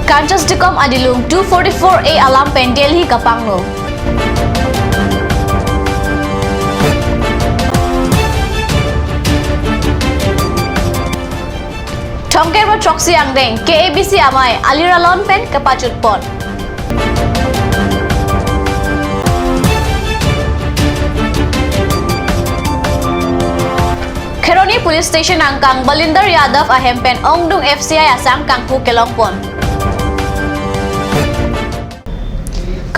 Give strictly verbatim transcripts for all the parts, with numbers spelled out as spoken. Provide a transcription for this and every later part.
Kanchas Dekom adilum two forty-four A alam pen Delhi kapangno. Thomkep ra throksi angdeng K A B C amei Aliralon pen kapachutpon. Kheroni Police Station angkang Balinder Yadav ahem pen ongdung F C I asang kanghu kelongpon.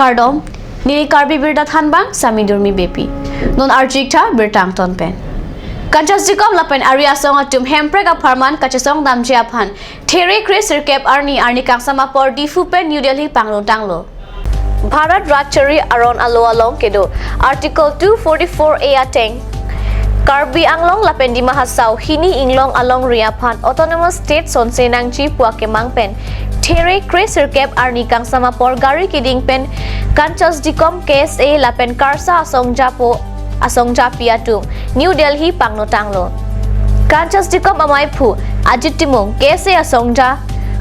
Kardom, neli Karbi Birta Thanbang, Sami Durmi Beypi. Non archik tha birta angton pen. Kanchas Dekom lapen ari asong atum hemprek apharman kachesong damji aphan, There kre sirkep arni, arni kangsam apor Diphu pen New Delhi panglongtanglo. Bharat Rajchari aron alo along kedo Article two forty-four A ateng Karbi Anglong lapen Dima Hasao hini inglong alongri aphan Autonomous State sonse nangji pu akemang pen There kre sirkep arni kangsam apor gari keding pen Kanchas Dekom K S A lapen KARSA asong japo asong japi atum New Delhi pangnotanglo. Kanchas Dekom amei aphu Ajit Timung, K S A asong ja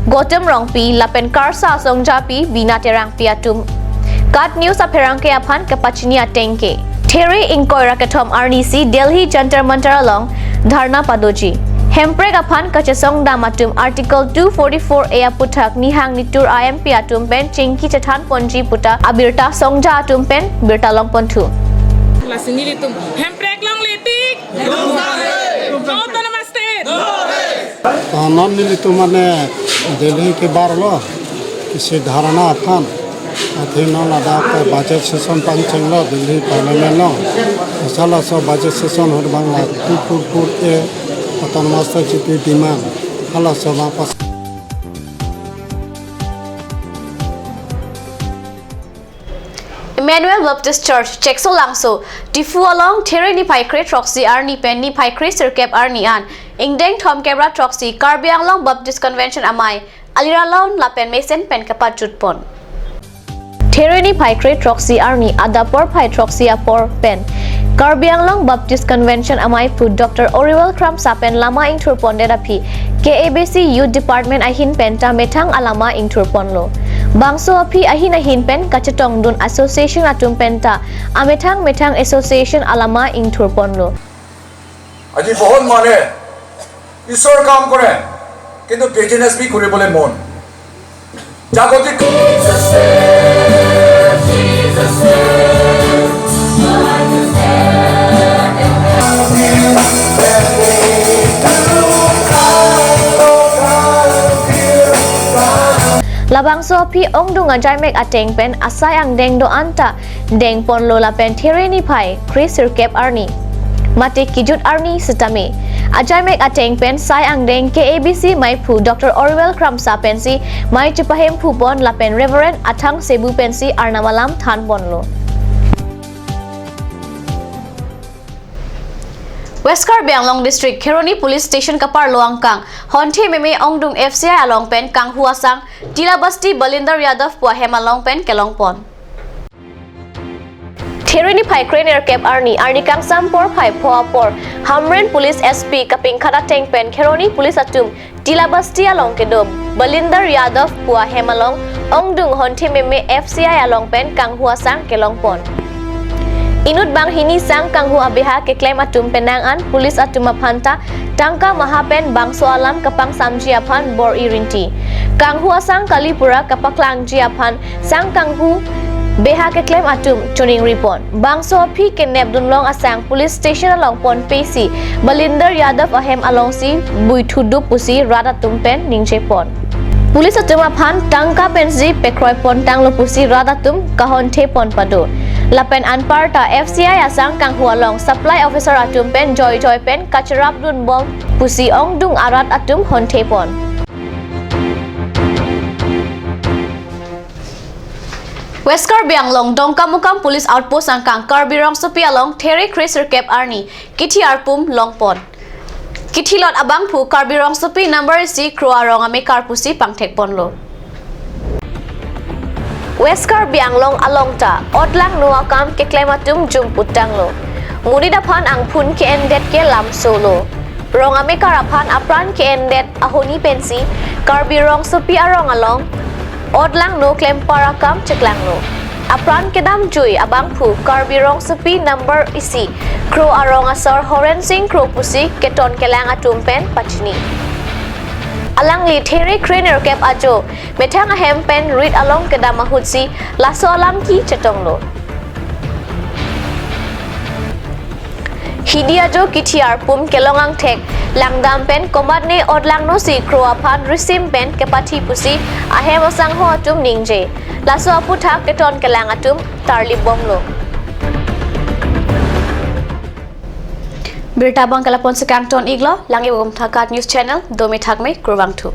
Gautam Rongpi lapen KARSA asong japi Bina Terangpi atum KAT News apherangke aphan kapachini ateng ke There ingkoi ra kethom arni si Delhi Jantar Mantar along dharna padoji. Hemprek aphan kachesong dam atum Article two forty-four A aputhak nihang nitur a M P atum pen chingki chethan ponji puta abirta songja atum pen birta longponthu. Lasi nelitum hemprek longle tik. Autonomous State. Ah, non nelitum mane Delhi kebarlo, isi dharna aphan. Athe non ladak budget session pangchenglo Delhi Parliament along. Asal laso budget session ahut abang la two forty-four A Autonomous State chipi demand. Halaso abang pas- Emmanuel Baptist Church, Cheksolangso, Diphu along There niphai kre throksi arni pen niphai kre sirkep arni an ingdeng thomkep ra throksi Karbi Anglong Baptist Convention amei Aliralon lapen mesen pen kapachutpon. There niphai kre throksi arni adap porphai throksi apor pen Karbi Anglong Baptist Convention amei aphu Doctor Oriwell Kramsa pen lama ingthurpondet aphi K A B C Youth Department ahin penta methang alama ingthurponlo. Bangso aphi ahin ahin pen kachetongdun association atum penta amethang methang association alama ingthurponlo. আজি বহুত মানুহে ঈশ্বৰ কাম কৰে, কিন্তু business B কৰিবলৈ মন। জাগতিক Labangso aphi ongdung ajaimek ateng pen asai angdeng do-an ta dengponlo lapen There niphai kre sirkep arni mate kijut arni setame ajaimek ateng pen sai angdeng K A B C amei aphu Doctor Oriwell Kramsa pensi mei chepahemphupon lapen Reverend Athang Sebu pensi arnam alam thanponlo. West Karbi Anglong District Kheroni Police Station kaparlo angkang Honthe Meme ongdung F C I along pen kanghu asang Tila Basti Balinder Yadav pu ahem along pen kelongpon. There niphai kre nerkep arni, arni kangsam porphai pho apor Hamren Police S P kapingkhat ateng pen Kheroni Police atum Tila Basti along kedo Balinder Yadav pu ahem along ongdung Honthe Meme F C I along pen kanghu asang kelongpon. Inut banghini sang kanghu abeha keklem atum penang an police atum aphanta tangka maha pen bangso alam kapangsamji aphan bor-i rinti. Kanghu asang kali pura kapaklangji aphan sang kanghu beha keklem atum choningripon. Bangso aphi kenepdunlong asang police station along ponpesi Balinder Yadav ahem alongsi buithudup pusi rat atum pen ningjepon. Police atum aphan tangka pensi pekroipontanglo pusi rat atum kahonthepon pado. Lapen anparta F C I asang kanghu along supply officer atum pen joijoi pen kacherapdunbom pusi ongdung arat atum honthepon. West Karbi Anglong Dongkamukam Police Outpost angkang Karbi Rongsopi along There kre sirkep arni kithi arpum longpon. Kithilot abangphu Karbi Rongsopi number isi Kro arong amekar pusi pangthekponlo. West Karbi Anglong along ta otlangno akam keklem atum jumputtanglo. Monit aphan angphun ke-endet ke lamsolo. Rong amekar aphan apran ke-endet ahoni pensi Karbi Rongsopi arong along Odlangno klempar akam cheklanglo. Apran kedamjui abangphu Karbi Rongsopi number isi Kro arong asor Horen Sing Kro pusi keton kelang atum pen pachini. Alangli there krenerkep ajo methang ahem pen rit along kedam ahutsi laso alam kechetonglo. Hidi ajo kithi arpum kelong angthek langdam pen komatne odlangno si Kro aphan risim pen kepathi pusi ahem asangho atum ningje. Laso aputhak keton kelang atum tarlip bomlo. Birta abang ke lapu-an si kangton iklo, lang-ik bom tha KAT News Channel, dome thakme, kurvangthu.